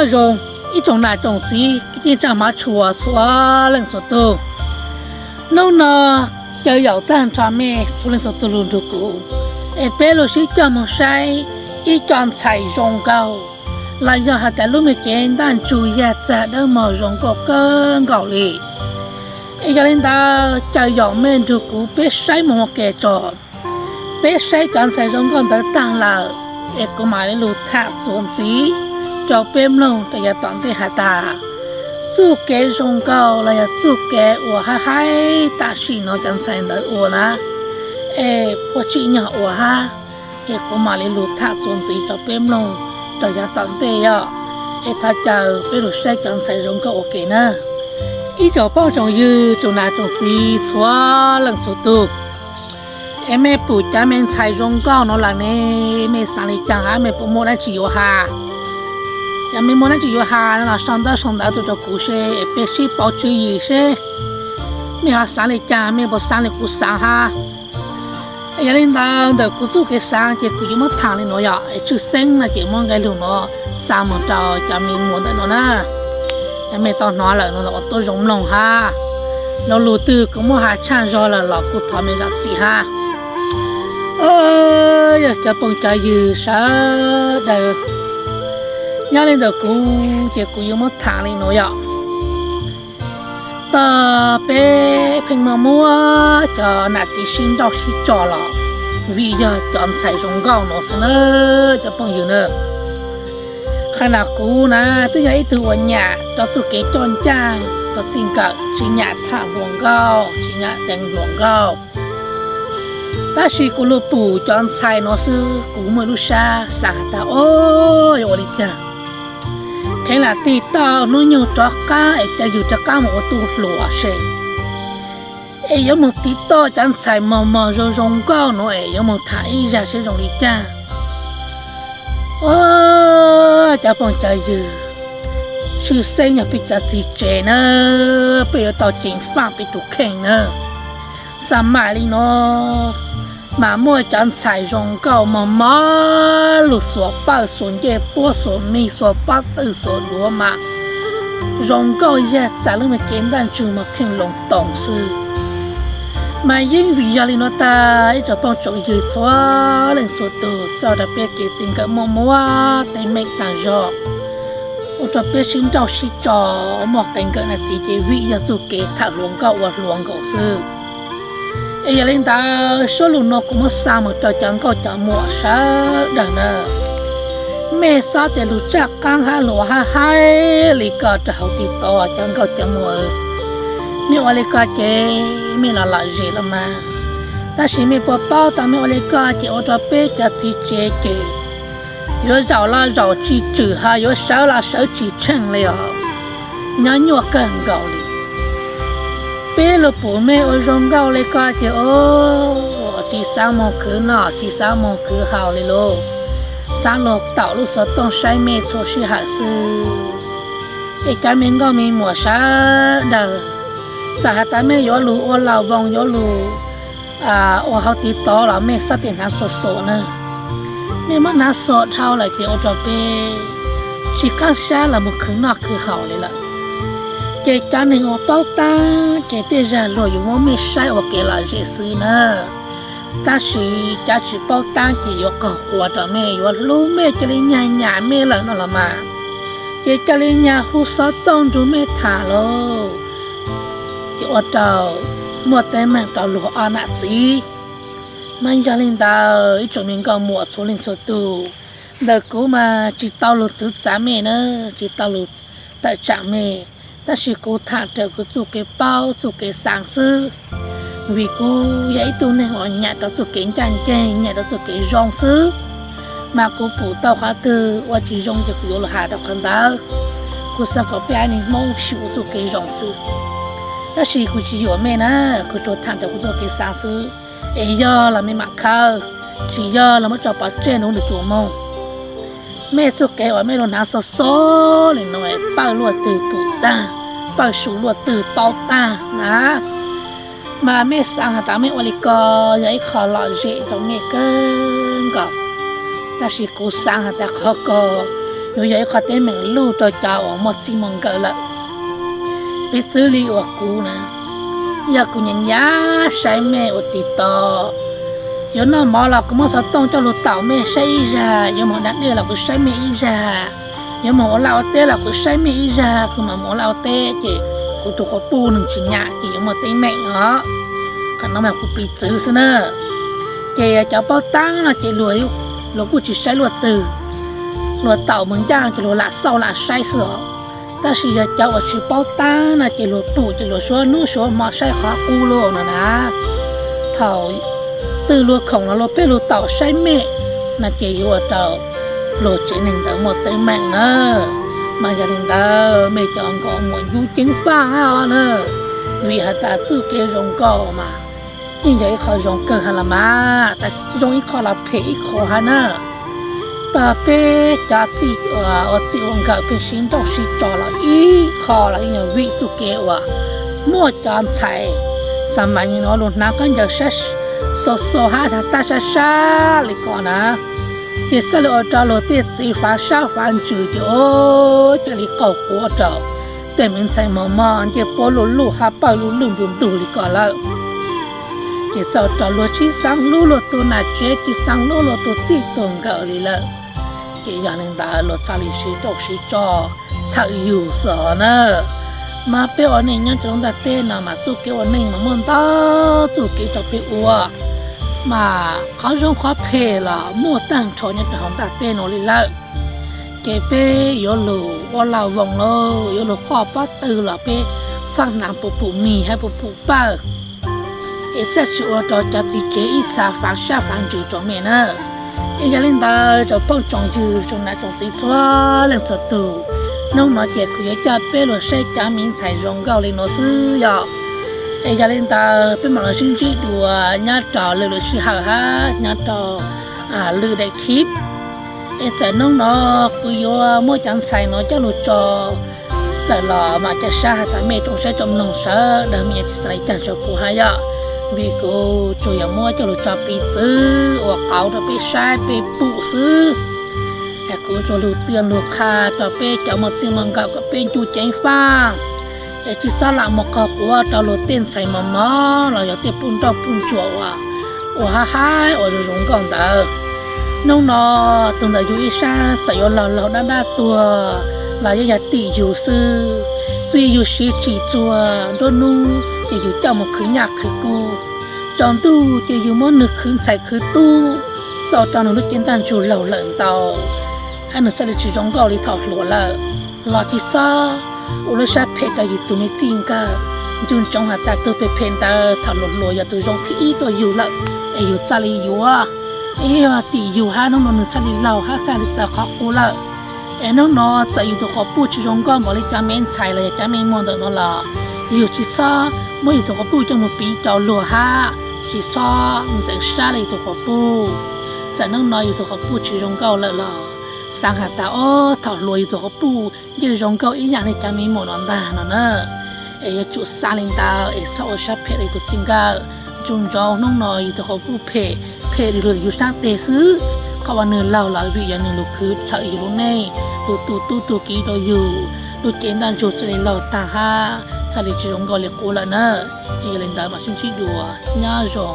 Zoo, ib tsoom nam tsoom txiv kwv tij neej tsa hmov tshua txhua leej txhua tug. Hnub no caw yaum tag nrho mej txhua leej txhua tug lug nrug kuv es peb lug sib coj moog saib ib co ntxhais zoo nkauj los yog has tas lub me cev ntaj ntsug yag txag dawb mog zoo nkauj kawg nkaus li. Es yog li ntawd caw yaum mej nrug kuv peb saib moog ua ke tso. Peb saib cov ntxhais zoo nkauj ntawd tag lawm es kuv mam li lug tham txuas ntxiv rau peb mloog rau yav tom ntej has tas txuj kev zoo nkauj los yog txuj kev uas hab haib tam sim no cov ntxhais ntawd ua na es puas tsim nyog ua hab. Es kuv mam li lug tham txuas ntxiv rau peb mloog rau yav tom ntej yog es thov caw peb lug saib cov ntxhais zoo nkauj ua ke na. Ib tsoom phooj tsoom ywg tsoom nam tsoom txiv txhua leej txhua tug, es mej pum cov me ntxhais zoo nkauj no lawm ne, mej xaav le caag hab mej puas muaj dlaab tsi yuav has? Yog mej muaj dlaab tsi yuav has no los sau ntaub sau ntawv tuaj rau kuv seb es peb sib pauv tswv yim seb mej ho xaav le caag, mej puas xaav le kuv xaav hab? Yog li ntawd ntawm kuv txuj kev xaav ces kuv yuav muab tham le nuav yog es tshwj xeeb no ces muab nqe lug nuav xa moog rau cov me muam ntawm no na. Yog mej tau nov lawm no los ua tuab zoo mloog hab, lo lug twg kuv muab has tshaj zog lawm los kuv thov mej zam txim hab. Yog cov phooj cov ywg sawv daws, nyob le ntawm kuv ces kuv yuav muab tham le nuav yog tog peb pheej muaj muab cov nam txiv sib nrauj sib tso los vim yog cov ntxhais zoo nkauj no xwb na cov phooj ywg na. Qhov no kuv na twb yog ib tug uas nyam rau txuj kev coj ncaaj rau txij nkawm tsis nyam tham hluas nkauj tsis nyam deev hluas nkauj. Tab sis kuv lug pum cov ntxhais no xwb kuv muaj lub sab xaav has tas o, yuav ua le caag kheev lam tig tau hnub nyoog rov qaab es ca yug rov qaab moog ua tub hluas seb es yuav moog tiv toj cov ntxhais mog mog zoo zoo nkauj nuav es yuav moog tham ib zag seb zoo li caag. Cov phooj cov ywg, tshwj xeeb yog peb cov txiv tsev na, peb yuav tau ceev faj peb tus kheej na. Xav mam li no mas muaj cov ntxhais zoo nkauj mog mog lug xuas pawj xuas ncej puab xuas mig xuas pob tw xuas duav mas zoo nkauj yag txag lub me kev ntaj ntsug mog kheej loo toos xwb. Mas yeej vim yog li nuav tag ib tsoom phooj tsoom ywg txhua leej txhua tug txhawj rau peb kev txij nkawm muaj muab teeb meem taag zog ua rau peb sib nrauj sib tso muaj qee nkawm nam txiv ces vim yog txuj kev tham hluas nkauj ua hluas nkaus xwb. Es yog li ntawd suab lug nuav kuv muab xa moog rau cov nkauj cov muam sawv daws na, mej xob tes lug tsaj qaab hab lug hab haib li ko rau hauv TikTok cov nkauj cov muam. Mej ua li ko ces mej los lom zem los mas, tab sis mej puas paub tas mej ua li ko ces ua rau peb cov txiv tsev ces yuav zaum los zaum tsis tswm hos yuav sawv los sawv tsis tsheej li os. Nyob nyuaj kawg nkaus li. Peb lug pum mej ua zoo nkauj li ko ces o, tsis xaav moog khwv noj tsis xaav moog khwv haus li lauj, xaav lug taum lub xov tooj saib mej txhua sij hawm xwb. Es cov me nkauj me muam sawv daws, txawm has tas mej yuav lug ua laus voos yuav lug ua hauv TikTok los mej xob tes hnav xuas xuas na. Mej muab hnav xuas dhau lawm ces ua rau peb tsis qaab sab los moog khwv noj khwv haus li lawm. Ces cov neeg uas paub taab ces tej zag luag yuav muab mej saib ua kev lom zem xwb na. Tab sis cov tsis paub taab ces yuav qaug quas rau mej yuav hlub mej cia li nyag nyam mej lawm no los mas, ces cia li nyag hu xov tooj nrug mej tham lauj. Ces ua rau muaj teeb meem rau luag ob nam txiv. Mas yog li ntawd ib tsoom me nkauj muam txhua leej txhua tug, ntawm kuv mas tsis tau lug txwv txav mej na, tsis tau lug tawm tsaam mej, tab sis kuv tham raws kuv txuj kev paub txuj kev xaav xwb. Vim kuv yog ib tug neeg uas nyam rau txuj kev ncaj nceeg nyam rau txuj kev zoo xwb, mas kuv pum tau qhov twg ua tsis zoo ces kuv yuav lug has rau qhov ntawd. Kuv xaav kom peb haiv neeg Hmoob sib ua txuj kev zoo xwb. Tab sis kuv tsis yuam mej na, kuv tsuas tham raws kuv txuj kev xaav xwb. Es yog los mej mam khawv, tsis yog los muab tso pov tseg nub nws tsuas moog. Mej txuj kev uas mej lug hnav xob xob li no, pawg luaj twg pum taag, pawg su luaj twg paub taag na. Mas mej xaav has tas mej ua li ko yog ib qho lom zem rau mej kawg nkaus, tab sis kuv xaav has tas qhov ko yuav yog ib qho teeb meem luj rau cov uas muaj txij muaj nkawm lawm. Piv txwv li uas kuv na, yog kuv nyiam nyiam saib mej ua TikTok, yuav noj mov los kuv muab xov tooj coj lug taum mej saib ib zag, yuav moog da dej los kuv saib mej ib zag, yuav moog ua laj ua teb los kuv saib mej ib zag, kuv mam moog ua laj ua teb ces kuv tus quas puj nwg tsis nyam ces yuav muaj teeb meem os. Qhov no mas kuv piv txwv xwb na. Ces cov paub taab no ces luag, luag kuj tsis saib luaj twg, luag taum moog ncaj ces luag lam xauj lam saib xwb os. Tab sis yog cov uas tsis paub taab no ces luag pum ces luag suav nub suav hmo saib qhov qub lug no na. Thaum twg luag khoom los luag pheej lug taum saib mej no ces yuav ua rau luag tsev neeg ntawd muaj teeb meem na. Mas yog li ntawd mej cov nkauj muam ncu ceev faj hab os na, vim has tas txuj kev zoo nkauj mas yeej yog ib qho zoo kawg hab los mas, tas zoo ib qho los phem ib qho hab na. Tog peb cov txij, ua txij ua nkawm peb sib nrauj sib tso los ib qho los yeej yog vim txuj kev uas muaj cov ntxhais xa mas nyi no lug hnav khaub ncaws sab xo xo hab tab sab sab li ko na, ces txhaj li ua rau luag tej txiv fav sab fav ntsws ces ua cas li qaug quav rau tej me ntxhais mos mos ncej puab luj luj hab pawg luj luj ntug ntug li ko lawm. Ces txhaj ua rau luag tsis xaav hlub luag tus nam tsev, tsis xaav hlub luag tus txij tus nkawm li lawm. Ces yog li ntawd luag txhaj li sib nrauj sib tso txhawm yug xwb os na. Mas peb ua neej nyob rau lub ntiaj teb no mas txuj kev ua neej mas muaj ntau txuj kev rau peb ua, mas qhov zoo qhov phem los muaj tag nrho nyob rau hauv ntiaj teb no li lawm. Ces peb yuav lug ua laj voos los yuav lug qoj pob tw los peb txhob hnav pum pum mis hab pum pum pawg, es txhaj tsis ua rau cov txiv tsev ib txha fav sab fav ntsws rau mej na. Es yog li ntawd rau phooj tsoom ywg tsoom nam tsoom txiv txhua leej txhua tug, hnub no ces kuv yuav coj peb lug saib cov me ntxhais zoo nkauj li no xwb yom. Es yog li ntawd peb mam los sib ntsib dua nyob rau lwm lwm sij hawm hab nyob rau lwm daim clip. Es txawm hnub no kuv yuav muab cov ntxhais no coj lug tso lawm los mam coj sab has tas mej tsoom saib tsoom mloog sawv daws mej yuav tsis xav li cas rau kuv hab yom, vim kuv tsuas yog muab coj lug tso piv txwv ua qauv rau peb saib peb pum xwb. Es kuv tsuas lug tw lug qha rau peb cov muaj txij muaj nkawm kom peb ncu ceev faj, es tsis txhob lam mus qaug quav rau luag tej ntxhais mos mos los yog tej puj nrauj puj ntsuam uas ua hab hab ua zoo zoo nkauj ntawd. Hnub no tus ntawm yug ib sab txawm yuav laug laug dab dab tuag los yeej yog tim yug xwb, vim yug siv tsim txuag nruab hnub ces yug coj mus khwv nyaj khwv kub, tsaus ntuj ces yug muab nwg khwv ntxhais khwv tub, txhaj ua rau nwg lub cev ntaj ntsug laug lawm ntau, hab nwg txhaj li tsis zoo nkauj li thaum hluas lawm. Los tsis txhob ua lub sab phem rau yug tus me txij nkawm. Nco ntsoov has tas tug phem phem ntawd thaum hluas hluas yog tus zoo thib ib rau yug lawm, es yug txhaj li yuav, es yog tim yug hab hnub no nwg txhaj li laug hab txhaj li txawv qhov qub lawm. Es hnub no txawm yug tus quas puj tsis zoo nkauj npaum li cov me ntxhais los yog cov me muag ntawm no los, yug tsis txhob muab yug tus quas puj coj mus piv rau luag hab tsis txhob ntxeev sab li yug tus quas puj. Txawm hnub no yug tus quas puj tsis zoo nkauj lawm los xaav has tas ob thaum hluas yug tus quas puj yeej zoo nkauj ib yam li cov me muam no ntag no na. Es yuav tsum xav li ntawd es txhob ua sab phem rau yug tus txij nkawm. Nco ntsoov hnub no yug tus quas puj phem, phem lug yug sab teg xwb. Qhov uas nwg laug los vim yog nwg lug khwv txhawm yug lub neej, lug tu tub tu kiv rau yug, lub cev ntaj ntsug txhaj li laug tag hab txhaj li tsis zoo nkauj li qub lawm na. Es yog li ntawd mam sib ntsib dua, nyob zoo.